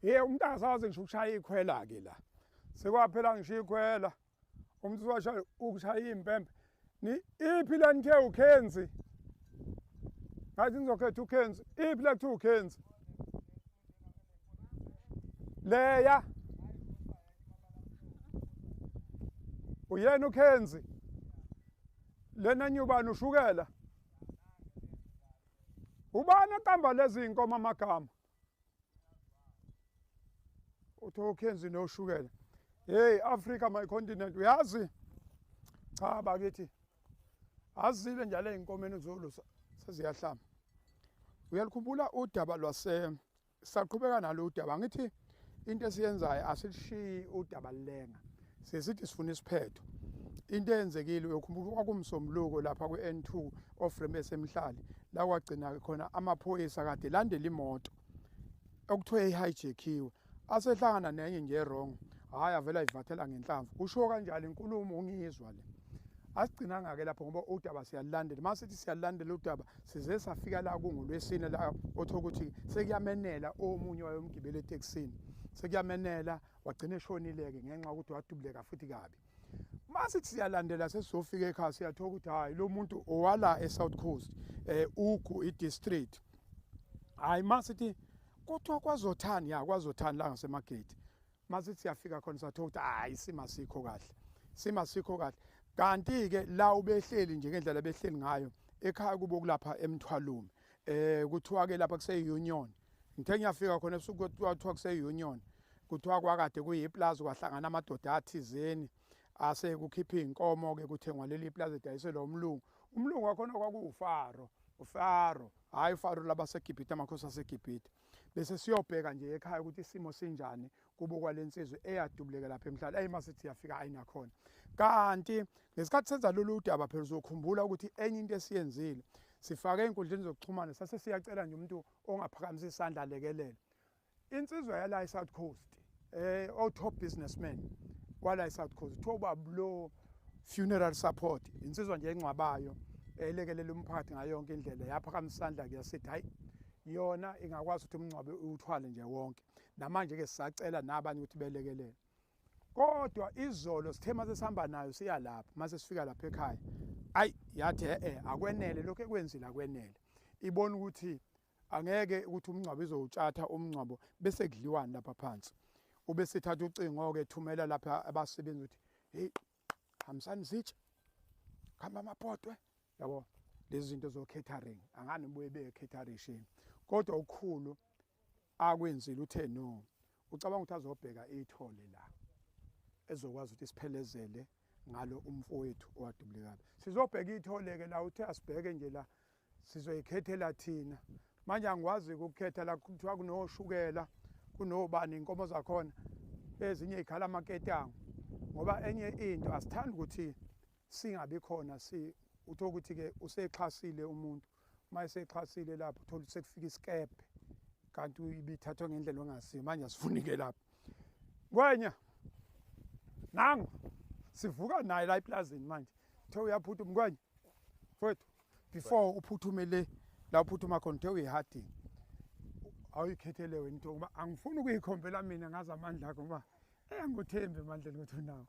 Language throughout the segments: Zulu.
Hey, umuntu akasazi ngisho ukushaya ikhwela ke la. Sekwaphela ngisho ikhwela. Umuntu washaya ukushaya impempe. Ni iphi la nithe uKenzi? Ngathi nizokhetha uKenzi. Iphi la kuthiwa uKenzi? Leya. Uyena uKenzi. Lena nyubani ushukela. Ubani oqamba lezi inkomo amagama? Uthi uKenzi noshukela. Hey Africa my continent, uyazi? Cha bakithi. Azile njalo einkomeni uzolusa seziyahlamba. Uyalikhumbula udaba lwase saqhubeka nalo udaba, ngithi into esiyenzayo asilishiyi udaba lenga. Sesithi sifuna isiphetho. Into eyenzekile uyokhumbula kwakumsombuluko lapha kwi-N2 off-ramp esemhlali la kwagcina khona amaphoyisa kade landela imoto okuthiwa ihijackiwe, asehlangana nenye nje wrong, hhayi avela ayivathela ngenhlamvu. Kusho kanjalo inkulumo ungiyizwa le. Asigcinanga-ke lapho ngoba udaba siyalulandela. Uma sithi siyalulandela udaba size safika la kungolwesine la othola ukuthi sekuyamenela omunye wayomgibela etekisini, sekuyamenela wagcina eshonile-ke ngenxa yokuthi wadubuleka futhi kabi. Uma sithi siyalandela sesizofika ekhaya siyathola ukuthi hhayi lo muntu owala e-South Coast, Ugu i-district. Hhayi uma sithi kuthiwa kwaZothani, ya kwaZothani la ngasemagate. Uma sithi siyafika khona sathola ukuthi hhayi isimo asikho kahle, isimo asikho kahle. Kanti-ke la ubehleli nje ngendlela behleli ngayo ekhaya kubo kulapha eMthwalume, kuthiwa-ke lapha kuse-Union. Ngithe ngiyafika khona ebusuku kuthiwa kuse-Union, kuthiwa kwakade kuyiplaza kwahlangana amadoda athizeni ase kukhipha iy'nkomo-ke kuthengwa leli plaza edayiselwa umlungu. Umlungu wakhona kwakuwuFaro, uFaro, hhayi uFaro labaseGibhithe, amakhosi aseGibhithe. Bese siyobheka nje ekhaya ukuthi isimo sinjani kubo kwalensizwa eyadubuleka lapha emhlali. Eyi masithi yafika ayinakhona. Kanti ngesikhathi senza lolu daba phela uzokhumbula ukuthi enye into esiyenzile sifake ey'nkundleni zokuxhumana sase siyacela nje umuntu ongaphakamisa isandla alekelele. Insizwa yala e-South Coast, o-top businessman wala e-South Coast, kuthiwa ubaba lo funeral support, insizwa nje engcwabayo elekelela umphakathi ngayo yonke indlela, yaphakamisa isandla-ke yasithi hhayi yona ingakwazi ukuthi umngcwabo uwuthwale nje wonke. Namanje-ke sisacela nabanye ukuthi belekelele. Kodwa izolo sithe mase sihamba nayo siya lapha, mase sifika lapha ekhaya, ayi yathi akwenele lokho ekwenzile akwenele. Ibona ukuthi angeke ukuthi umngcwabo izowutshatha umngcwabo bese kudliwani lapha phansi. Ube sithatha ucingo-ke thumela lapha abasebenzi ukuthi hey hambisani izitsha, khamba amapotwe, yabo lezi zinto zo catering, angani buye be caterishini. Kodwa ukhulu akwenzile uthe no, ucabanga ukuthi azobheka ithole la ezokwazi ukuthi siphelezele ngalo umfowethu owadubulekayo. Sizobheka ithole ke la, uthe asibheke nje la sizoyikhethela thina. Manje angikwazi ukukhetha la kuthiwa kunoshukela, kunobani inkomo zakhona ezinye ikhala amaketango, ngoba enye into asithandi ukuthi singabi khona. Si uthola ukuthi ke usexhasile umuntu, uma esexhasile lapho uthola ukuthi sekufika isikebhe kanti ibithathwa ngendlela ongasiyo. Manje asifuni ke lapho. Ngwenya nangu sivuka naye la eplazini manje, uthe uyaphuthuma Ngwenya mfowethu, before uphuthume le la uphuthuma khona uthe uyihadini, awuyikhethele wena into ngoba angifuni ukuyikhombela mina ngazi amandla akho, ngoba angikuthembi emandleni ukuthi unawo.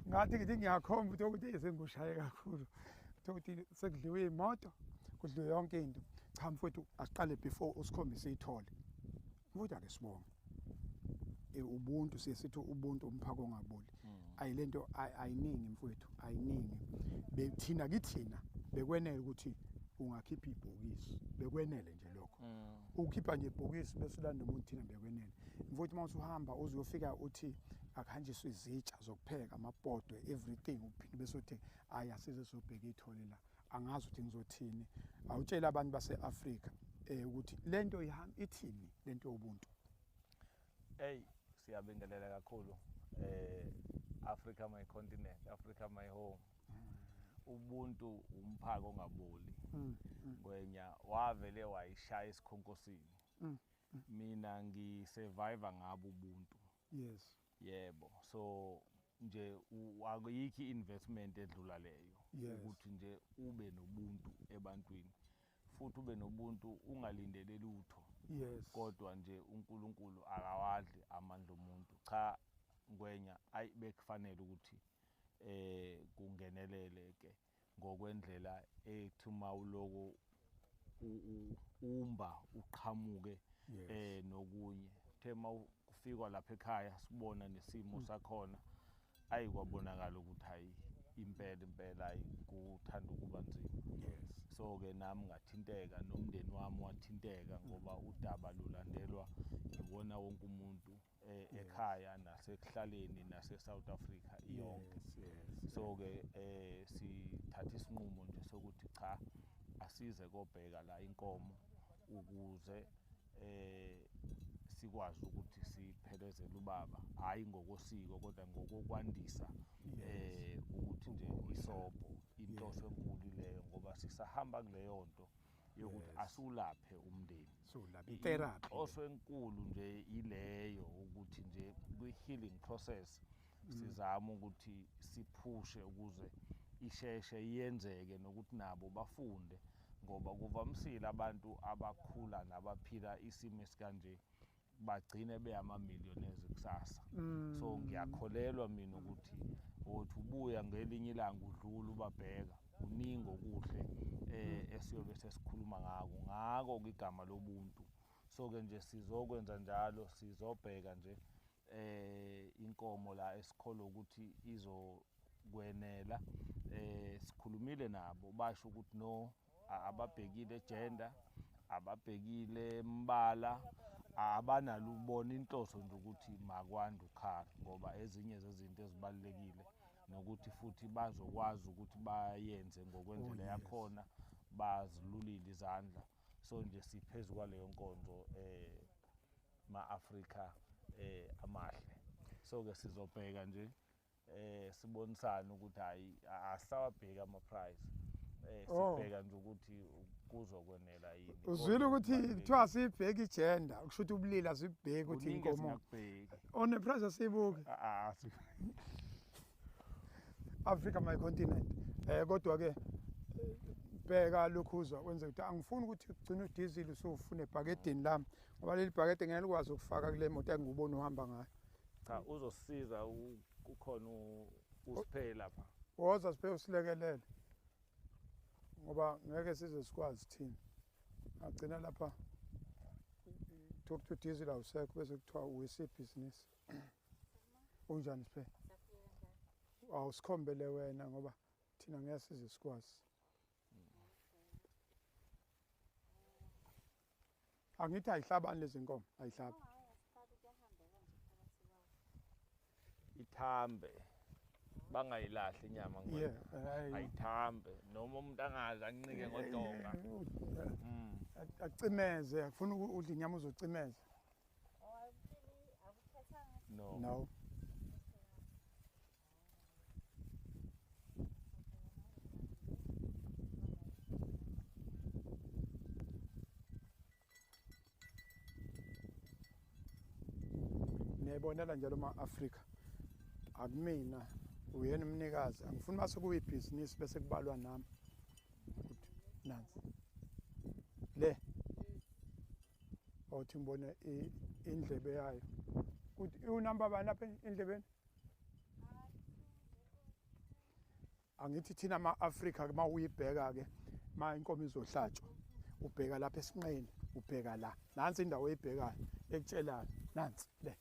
Ngathi ngithi ngiyakhomba ukuthi sengushaye kakhulu, ukuthi sekudliwe imoto, kudliwe yonke into. Cha mfowethu, asiqale before usikhombise ithole. Mfowethu ake sibonge ubuntu, siye sithi ubuntu umphako ongaboli. Ayilento ayiningi mfowethu, ayiningi. Bethina kithina bekwenele ukuthi ungakhipha ibhokisi, bekwenele nje lokho. Ukhipha nje ibhokisi bese ulanda umuntu, thina bekwenele. Mfowethu uma usuhamba uzuyofika uthi akuhanjiswe izitsha zokupheka, amapotwe, everything, uphinde bese uthi ayi asize sobheka ithole la. Angazi ukuthi ngizothini. Awutshela abantu base-Afrika ukuthi lento ihamba ithini lento yobuntu. Hey, siyabingelela kakhulu. Africa my continent, Africa my home. Ubuntu umphako ongaboli. Ngwenya wavele wayishaya esikhonkosini. Mina ngisurvive ngabo ubuntu. Yes. Yebo. So nje akuyikho investment edlula leyo. Ukuthi nje ube nobuntu ebantwini. Futhi ube nobuntu ungalindele lutho. Yes. Kodwa nje uNkulunkulu akawadli amandla omuntu. Cha Ngwenya, ayi bekufanele ukuthi kungenelele ke ngokwendlela ethi uma uloko umba uqhamuke nokunye. Uthe uma kufikwa lapha ekhaya sibona nesimo sakhona, ayi kwabonakala ukuthi hayi impela impela ayi kuthanda ukuba nzima. Yes. So ke nami ngathinteka, nomndeni wami wathinteka, ngoba udaba lulandelwa iwona wonke umuntu ekhaya nasekuhlaleni nase-South Africa iyonke. Yes, yes. So ke sithatha isinqumo nje sokuthi cha, asize kobheka la inkomo ukuze sikwazi ukuthi siphelezele ubaba, hayi ngokosiko kodwa ngokokwandisa ukuthi nje isobho inhloso enkulu leyo, ngoba sisahamba kuleyo nto yokuthi asulaphe umndeni. Sulaphe therapy. Inhloso enkulu nje ileyo, ukuthi nje kwi-healing process sizama ukuthi siphushe ukuze isheshe iyenzeke, nokuthi nabo bafunde, ngoba kuvamisile abantu abakhula nabaphila isimo esikanje bagcine beyama-millionaires kusasa. So ngiyakholelwa mina ukuthi wothi ubuya ngelinye ilanga udlula ubabheka, kuningi okuhle esiyobe sesikhuluma ngako igama lobuntu. So ke nje sizokwenza njalo, sizobheka nje inkomo la esikholwa ukuthi izokwenela. Sikhulumile nabo, basho ukuthi no, ababhekile gender, ababhekile mbala, abanalo ubona inhloso nje ukuthi makwande ukhari, ngoba ezinye zezinto ezibalulekile nokuthi futhi bazokwazi ukuthi bayenze ngokwendlela yakhona, bazilulile izandla. So nje siphezu kwaleyo nkonzo ma-Afrika amahle. So ke sizobheka nje sibonisane ukuthi hayi asawabheka ama-price, sibheka nje ukuthi kuzokwenela yini. Uzwile ukuthi kuthiwa sibheke igender, kusho ukuthi ubulili asibheki ukuthi inkomo. On price asibuki. Africa my continent. Kodwa ke bheka lokhu uzwa kwenza ukuthi angifuni ukuthi ugcine udizili usufuna ebhakedeni lami, ngoba leli bhakede ngeke likwazi ukufaka kule moto engubona uhamba ngayo. Cha, uzosiza ukhona uSiphe lapha. Woza Siphe usilekelele, ngoba ngeke size sikwazi thina. Agcina lapha talk to diesel awusekho, bese kuthiwa uyisibhizinisi. Unjani Siphe? Awusikhombele wena, ngoba thina ngeke size sikwazi. Angithi ayihlabani lezi nkomo, ayihlabi. Ithambe, bangayilahli inyama ngwenya. Ayithambe, noma umuntu angazi anqike ngodonga. Acimeze, akufuna udla inyama uzocimeza. No. No. Niyayibonela njalo ma-Afrika, akumina uyena umnikazi, angifuni mase kuyibhizinisi bese kubalwa nami ukuthi nansi le othi ngibone indlebe yayo ukuthi iwunamba bani lapha endlebeni. Angithi thina ama-Afrika uma uyibheka ke ma inkomo izohlatshwa ubheka lapha esinqeni, ubheka la, nansi indawo oyibhekayo ekutshelayo, nansi le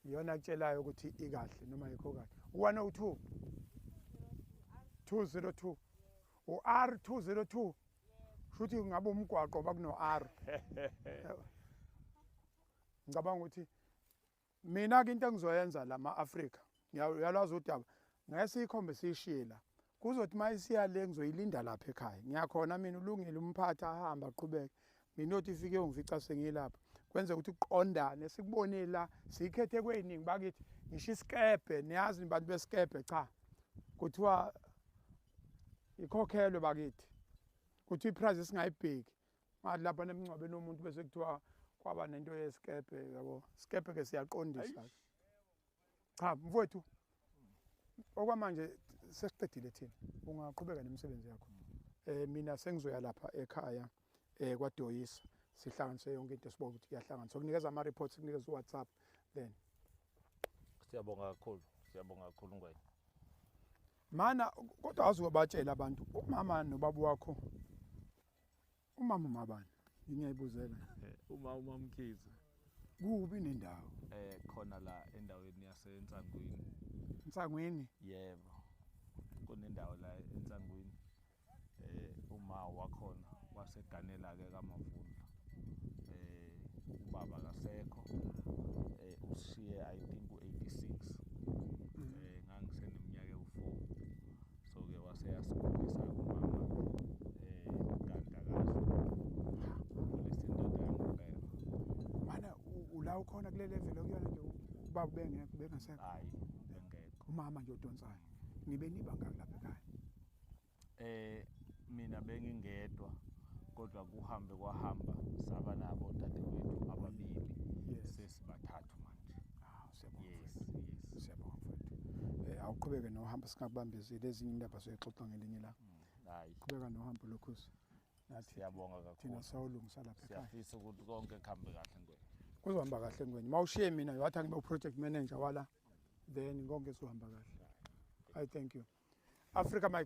iyona akutshelayo ukuthi ikahle noma ayikho kahle. 102 202 u-R 202, shuthi ngabe umgwaqo bakuno R. Ngicabanga ukuthi mina ke into engizoyenza la ma-Afrika, uyalwazi udaba, ngeke siyikhombe siyishiye la, kuzothi uma isiya le ngizoyilinda lapha ekhaya. Ngiyakhona mina, ulungile umphathi ahambe aqhubeke, mina othi ifike ungifica sengilapha, kwenze ukuthi uqondane sikubone la, siyikhethe kweyiningi bakithi. Ngisho isikebhe, niyazi abantu besikebhe, cha kuthiwa ikhokhelwe bakithi, kuthiwa iprice singayibheki. Ngathi lapha nemngcwabeni womuntu bese kuthiwa kwaba nento yesikebhe, yabo sikebhe ke siyaqondisa. Cha mfowethu, okwamanje sesiqedile thina, ungaqhubeka nemisebenzi yakho. Mina sengizoya lapha ekhaya kwaDoyisa, Sihlanganise yonke into, sibone ukuthi kuyahlangana. Sokunikeza ama-reports, sikunikeza u-WhatsApp then. Siyabonga kakhulu, siyabonga kakhulu, Ngwenya. Mana, kodwa azukubatshela abantu, umama nobaba wakho, umama umabani, ngiyayibuzela. Uma uMamkhize. Kubi nendawo? Khona la endaweni yaseNsangwini. Nsangwini? Yebo, kunendawo la eNsangwini. Uma wakhona waseganela ke kaMavundla. Ubaba kasekho, usishiye I think u86. Ngangiseneminyaka ewu4, so ke waseyasikhulisa umama, kanti akazi ukhulisa indoda yangempela. Mana, ula ukhona kule level okuyona nje, ubaba bengekho, bengasekho? Hayi, bengekho. Umama nje odonsayo. Nibe niba ngaki lapha ekhaya? Mina bengingedwa, kodwa kuhambe kwahamba saba nabo dadewethu ababili. Sesibathathu manje. Ah, siyabonga. Yes. Mfowethu. Yes. Siyabonga, mfowethu. Awuqhubeke nohambo, singakubambezeli, ezinye indaba soyixoxa ngelinye la. Hayi. Qhubeka nohambo lokhuzi, nathi Siyabonga thina kakhulu. sawulungisa lapha ekhaya. Siyafisa ukuthi konke kuhambe kahle, Ngwenya. Kuzohamba kahle, Ngwenya. Mawushiye mina, wathi angibe u-project manager wala, then konke kuzohamba kahle. I thank you. Africa my